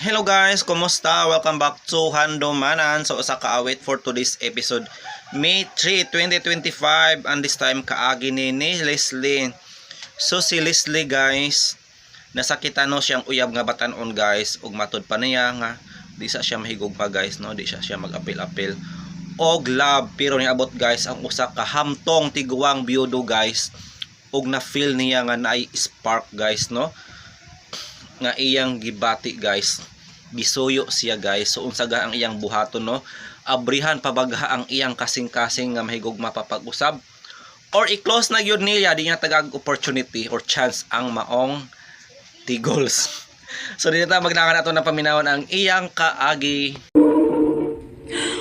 Hello guys, kumusta? Welcome back to Handumanan. So usa ka awit for today's episode, May 3, 2025, and this time kaagi ni Leslie. So si Leslie guys, nasakitan no siyang uyab nga batan-on guys, ug matud pa niya nga di sa siya mahigog pa guys no, di siya mag-apil-apil og love, pero niabot guys ang usa ka hamtong tiguang biyudo guys, ug na feel niya nga naay spark guys no, nga iyang gibati guys, gisuyo siya guys. So unsa ga ang iyang buhaton no, abrihan pabagha ang iyang kasing-kasing nga mahigugma papag-usab or i-close na gyud niya, di niya tagag opportunity or chance ang maong tigols. So dito ta magnangan ato na paminawon ang iyang kaagi.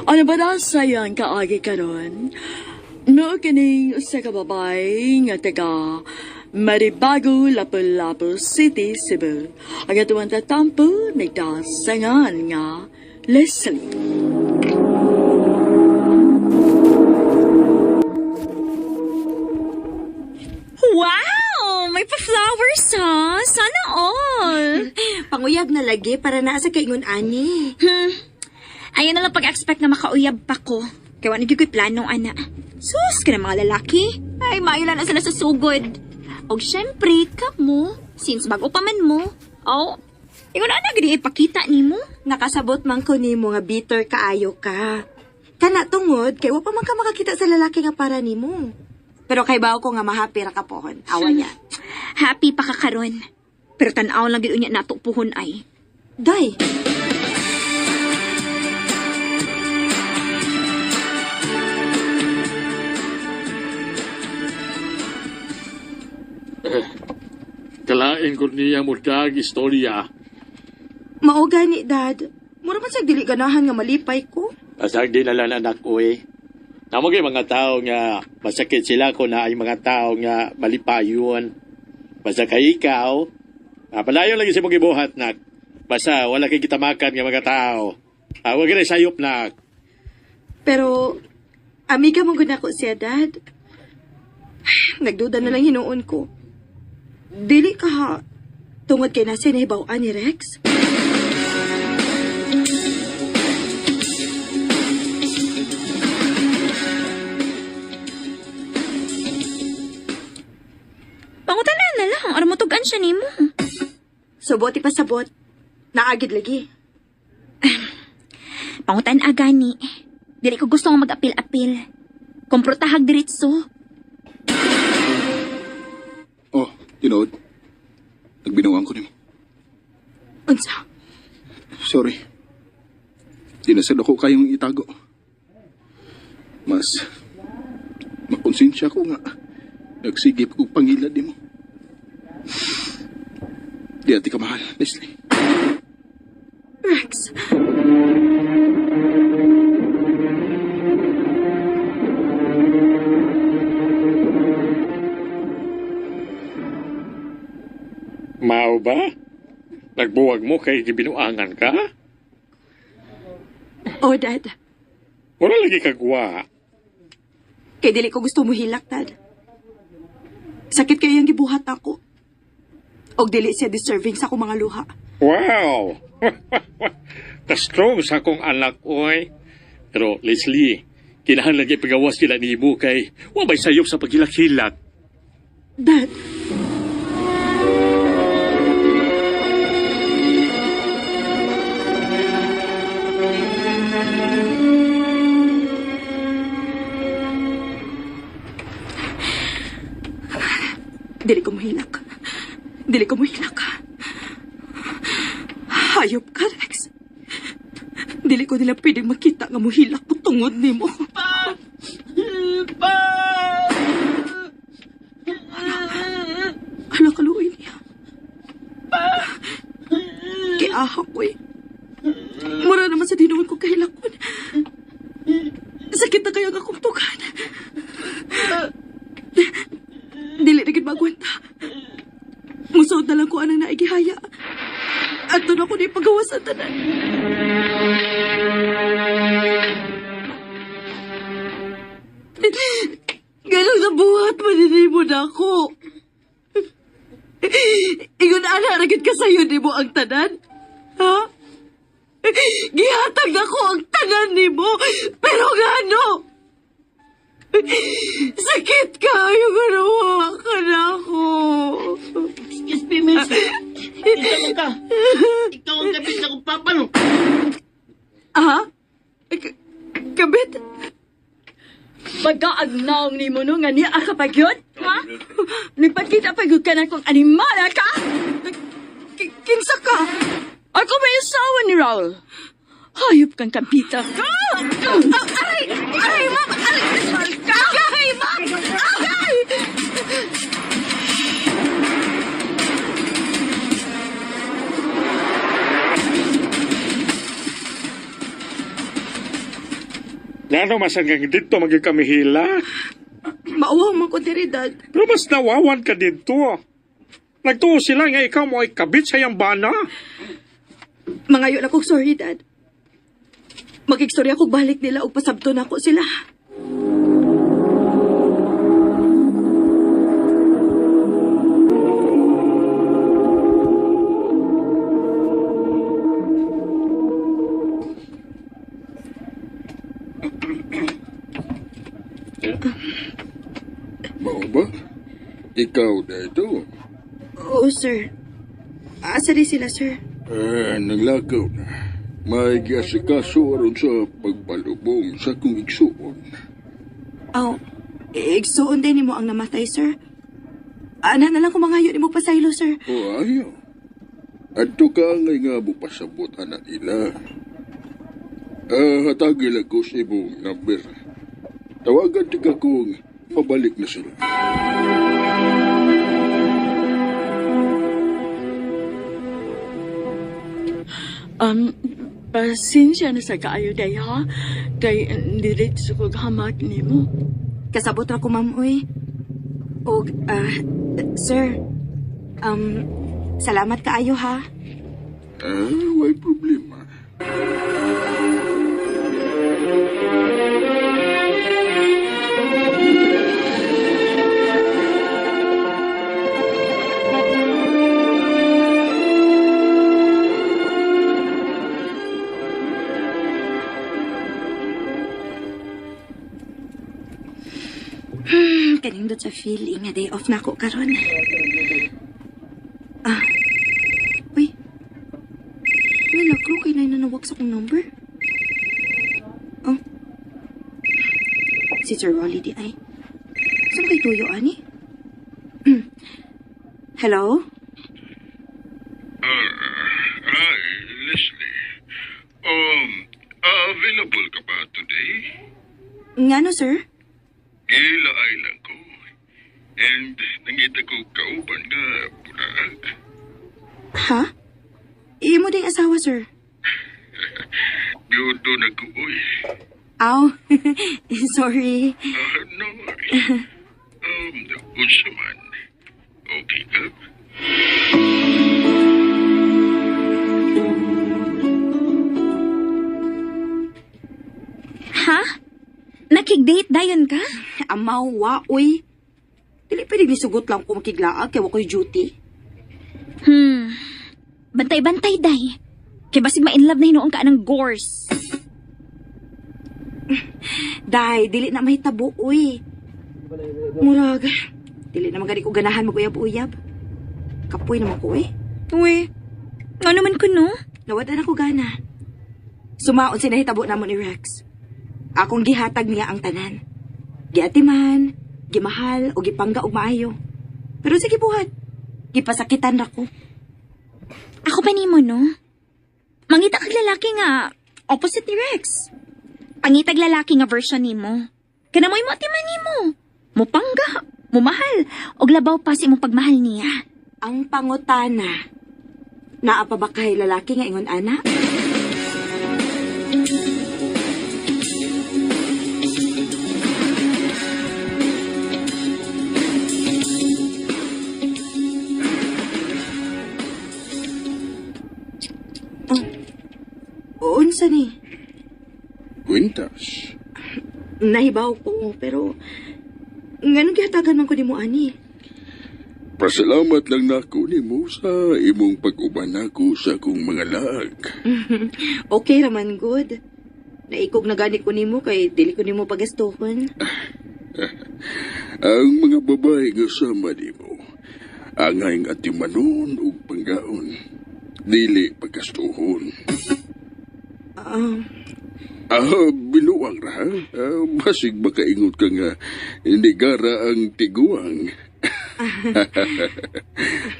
Ano ba na sayang kaagi karon? No kining usa ka babae nga taga Maribago, Lapu-Lapu City, Cebu. Ang atuang tatampo nagdasangan nga Leslie. Wow! May pa-flowers ha! Sana all! Panguyab na lagi para naa sa kaingon ani. Ayaw na lang pag-expect na makauyab pa ko. Kaya wala ko'y plano, ana. Sus, ka na mga lalaki. Ay, maayo lang na sila sa sugod. Og syempre, kamo, since bago pa man mo. Oh, ingon ana gid ipakita nimo. Nakasabot man ko nimo nga bitter kaayo ka. Kana tungod kay wa pa man ka makakita sa lalaki nga para nimo. Pero kay bawo ko nga mahappy ra ka pohon. Awa niya. Happy pa ka karon. Pero tan-aw lang gid unya nato puhon ay. Day. Kalain ko niya mo dag istorya. Mao gani, Dad. Mura man sa dili ganahan nga malipay ko. Asag di nalan anak ko eh. Namo kay mga tao nga masakit sila kung na ay mga tao nga malipayon. Basta kay ikaw, palayon lagi sa mong gibuhat nak. Basta wala kay gitamakan nga mga tao. Wag na sayop nak. Pero amiga mo gud nako siya, Dad. Nagduda na lang hinuon ko. Dili ka ha. Tungod kay nasa nahibaw-an ni Rex. Pangutan na lang, aron motugan siya nimo. Subot ipasabot. Naagid lagi. Pangutan agani. Dili ko gusto nga mag-apil-apil. Komprotahag diretso. Oh, tinuod. Nagbinuang ko nimo. Unsa? Sorry. Di na sad ako kayong itago. Mas makonsensya ko nga. Nagsigip ko pangilad nimo. Di ati ka mahal, Leslie. Rex. Mao ba? Nagbuwag mo kay gibinuangan ka? Oh, Dad. Wala lagi kagwa. Kay dili ko gusto muhilak, Dad. Sakit kayo yung gibuhat ako. Og dili siya deserving sa akong mga luha. Wow! Ka-strong sa akong anak, oy. Pero, Leslie, kinahanglan lagi pagawas sila nimo kay wa may sayop sa paghilak-hilak. Dad. Dili ko muhilak. Dili ko muhilak. Hayop ka, Rex. Dili ko nila pwedeng makita nga muhilak ko tungod nimo. Hala, kaluoy niya. Kiaha ko eh. Mura naman sa dinuon ko kahilakon. Sakit na kayo ang akong tugan. Dili na gid magwanta. Musuod na lang ko anang naigihaya. At doon ako na ipagawas ang tanan. Ganun na buhat, maninimo na ako. Ingon ana, ragid ka sa'yo, di mo ang tanan? Ha? Gihatag ako ang tanan nimo, pero ngano? Sakit kaayo nga nawa ka na ako. Excuse me, miss. Kinsa man ka? Ikaw ang kapit sa kong papa, no? Ha? Kabit? Pagkaagnaong ni mo no nga niya ka pa gyud? Ha? Nagpakita pa gyud ka na kung animala ka? Kinsa ka? Ako may asawa ni Raul. Hayop kang kabita ka! Aray! Aray, ma'am! Aray! Aray, ma'am! Aray! Ngano mas hanggang dito maging kami hila? Mauwaw man ko diri, Dad. Pero mas nawawan ka dito. Nagtuo sila nga ikaw mo ay kabit sa iyang bana. Mangayo na kog sorry, Dad. Magigstorya kog balik nila og pasabto na ako sila. Mao ba? Ikaw na ito. Oo, sir. Asa di sila, sir? Eh, naglakaw na. May giasikaso aron sa pagpalubong sa kong igsuon. Aw, igsuon din nimo ang namatay, sir. Ana na lang kung mangayo nimo pasaylo, sir. O ayaw. Adto ka ngay nga mupasabot anak nila. Ah, hatagil ako sa imong number. Tawagan ti ka kung pabalik na sila. Pasensya na sa kaayo day ha. Kay diretso kog hamak nimo. Kasabot ra ko, ma'am, uy. Og, sir, salamat kaayo, ha? Ah, way problema. Kanindot sa feeling nga day off na ako karon. Ah. Uy. May lakro kay na nanawag sa akong number. Oh. Si Sir Rolly di ay. Saan kay tuyo ani? Hello? Hi, Leslie. Available ka ba today? Ngano, sir? Gilaay lang ko. And nangita ko kauban nga bulag. Ha? Imo ding asawa, sir. Biyudo na ko, uy. Aw. Sorry. Ah, no worries. Unsa man. Okay ka? Ha? Nakig-date dayon ka? Amaw, wa, uy. Dili pwede nisugot lang ko makiglaag kay wa ko'y duty. Bantay-bantay, day. Kay basig ma-inlove na hinuon ka ng gores. Day, dili na mahitabo, uy. Murag, dili na magani ko ganahan mag-uyab-uyab. Kapoy naman ko, eh. Uy, nga naman ko no? Nawad na ko gana. Sumaon si nahitabo namo ni Rex. Akong gihatag niya ang tanan. Giatiman, gimahal, o gipangga og maayo. Pero sige buhat, gipasakitan ra ko. Ako pa nimo, no? Mangita kag lalaki nga opposite ni Rex. Pangitag lalaki nga version nimo. Kana mo'y mo atiman nimo. Mupangga, mumahal, og labaw pa sa imong pagmahal niya. Ang pangutana, naa pa ba kay lalaki nga ingon ana? Oh, unsa ni? Kwintas. Nahibaw ko, pero nganong gihatagan man ko nimo ani? Pasalamat lang nako nimo sa imong pag-uban nako sa akong mga laag. Okay raman good. Naikog na gani ko nimo kay dili ko nimo pagastuhon. Ang mga babae nga sama nimo, angay nga atimanon ug panggaon. Dili pagkastuhon. Ah, Ah, binuang ra. Ha? Ah, basig makaingot ka nga nigara ang tiguang.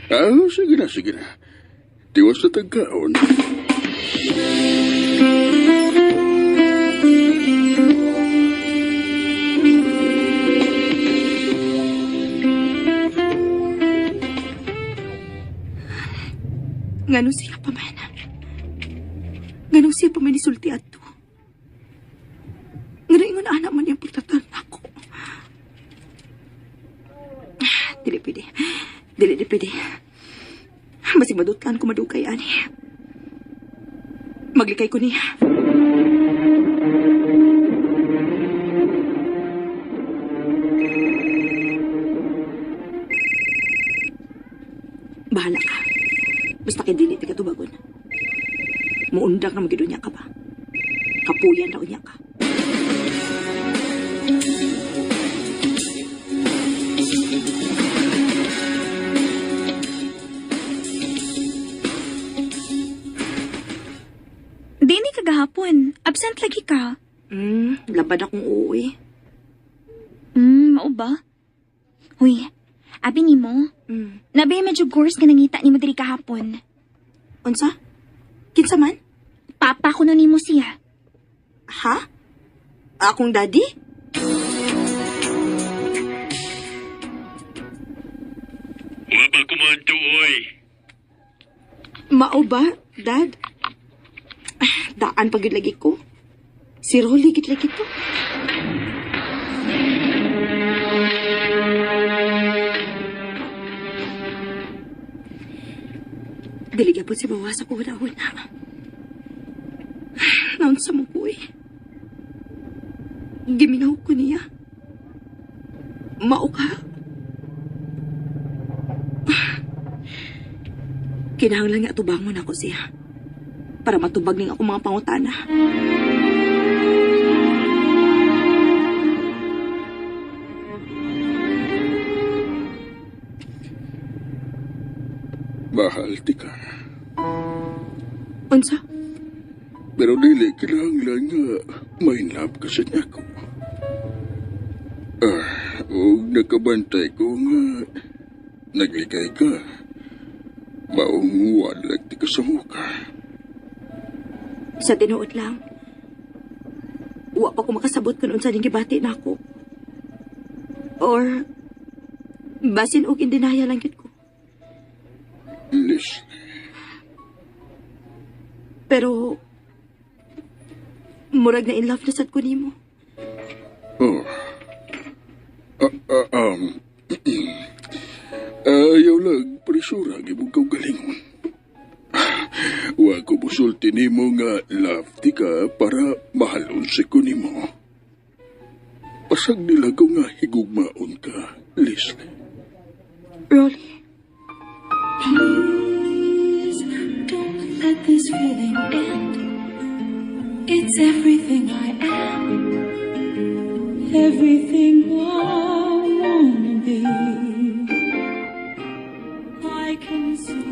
Ah, sige na, sige na. Tiwas na tagkaon. Ngano siya pa man? Ngano siya pa man isulti adto? Ngano ingon anak man niyang pagtatan ako? Dili pwede. Dili di pwede. Basig madutlan ko madugay ani. Maglikay ko niya. Bahala ka. Basta kay dili ti katubagon. Muundak na magido niya ka ba? Kapuyan daw niya ka. Dini kagahapon. Absent lagi ka. Labad akong uuwi. Mao ba? Huy, abi nimo. Nabi medyo gores nga nangita nimo diri kahapon. Unsa? Kinsa man? Papa kuno nimo siya. Ha? Akong daddy? Wa pa kumanto, oy. Mao ba, dad? Ah, daan pag lagi ko. Si Rolly gid lagi to. Dili gyapon si bawa sa kuhuna-huna. Naunsa mo ko eh. Giminaw ko niya. Mao ka. Kinahanglan nga tubangon ako siya. Para matubag ning ako mga pangutana. Mahal ti ka. Unsa? Pero dili kinahanglan nga may love ka sa nako. Ah, og nakabantay ko nga naglikay ka. Maong walag ti ka sa muka. Sa tinuod lang. Wa pa ko makasabot kung unsa ning gibati nako. Or basin og in denial lang gyud ko. Leslie, Pero murag na in love na sad ko nimo. Oh. Ah, ah, ayaw lang, presura ang imong kaugalingon. Wa ko musulti nimo nga love ti ka para mahalon si ko nimo. Pasag nila ko nga higugmaon ka, Leslie. Rolly, Please don't let this feeling end. It's everything I am, everything I wanna be. I can see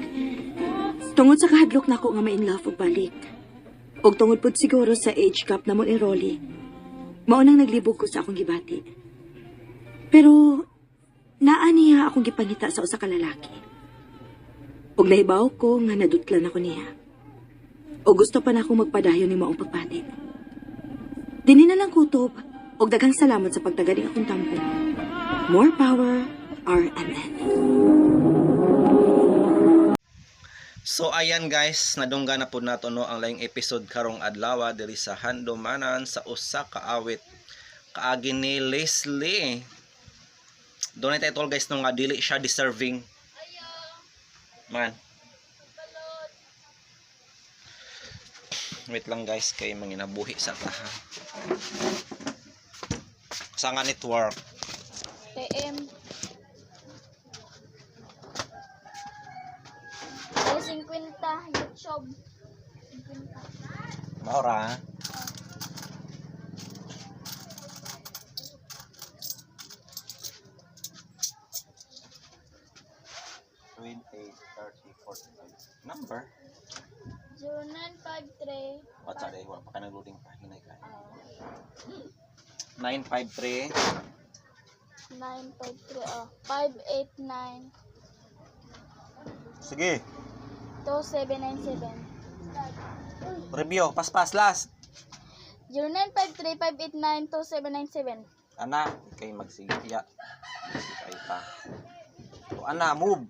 what's tungod sa kahadlok nako nga ma-in love og balik. Og tungod pud siguro sa age gap namo ni Rolly. Mao nang naglibog ko sa akong gibati. Pero naa niya akong gipangita sa usa ka lalaki. Og nahibaw ko nga nadutlan ako niya. Og gusto pa na akong magpadayon ni maong pagpati. Dini na lang kutob og daghang salamat sa pagtagaling akong tampo. More power, RMN. So ayan guys, nadungga na po nato no ang laing episode karong adlaw diri sa Handumanan sa usa ka awit kaagi ni Leslie. Doon title guys no nga dili siya deserving. Man. Wait lang guys kay manginabuhi sa taha. Sa nga network. TM. 50, YouTube. 50. Maura. 28, 30, 45. Number? 0953. What's that eh? Wala pa ka nag-loading pa. Hinay ka. 953. 953, oh. 589. Sige. 2797. Review. Paspas. Last. 0953 589 2797. Ana, ikay magsige. Ya. Kay pa. O, ana, move.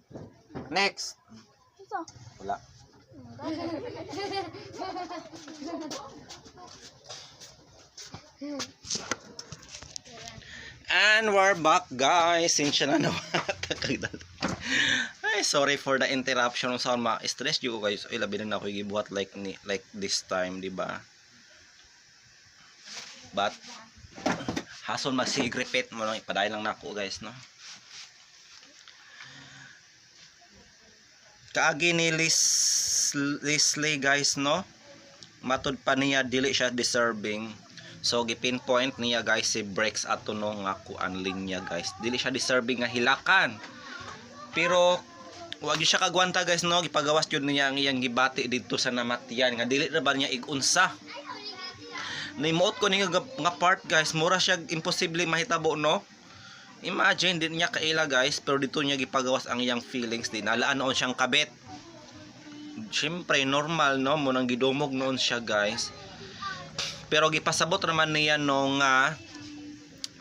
Next. Ito. Wala. And we're back, guys. Sinsya na naman. Ay, sorry for the interruption. Sa ma-stress jud ko, guys. Ay, labi na ako gibuhat like this time, di ba? But hason masig repeat mo lang, ipadayon lang nako, guys, no. Kaagi ni Leslie, guys, no. Matud pa niya dili siya deserving. So gipinpoint niya, guys, si Brex ato, no, nga kuan linya, guys. Dili siya deserving nga hilakan. Pero wag gyud siya kagwanta, guys, no, gipagawas jud niya ang iyang gibati didto sa namatyan nga dili ra ba niya igunsa. Nimuot ko ni nga part, guys, mura siya imposible mahitabo, no. Imagine, di niya kaila, guys, pero dito niya gipagawas ang iyang feelings di nalaan noon siyang kabit. Siyempre normal, no, mo nang gidumog noon siya, guys. Pero gipasabot naman niya, no, nga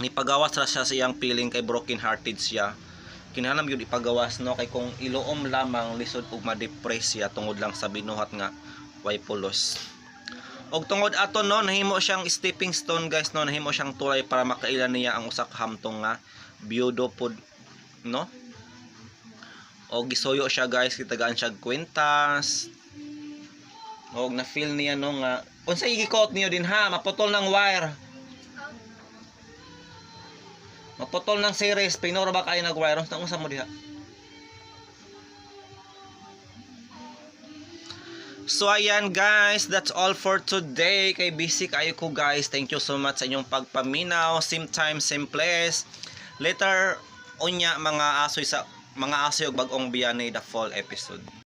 nipagawas ra siya sa iyang feeling kay broken hearted siya. Kinahanglan yun ipagawas, no, kay kung iloom lamang lisod ug ma-depress siya tungod lang sa binuhat nga way pulos. Og tungod ato, no, nahimo siyang stepping stone, guys, no, nahimo siyang tulay para makaila niya ang usa ka hamtong nga biyudo pod, no. Og gisuyo siya, guys, gitagaan siya og kwintas. Og na feel niya, no, nga unsay gikot niyo din ha, maputol ng wire. Maputol ng series, pinoro ba kayo nag-wire? Unsa unsa mo diha? So ayan, guys, that's all for today. Kay busy kayo ko, guys. Thank you so much sa inyong pagpaminaw. Same time, same place. Later unya mga asoy sa mga asoy og bagong biyani, the fall episode.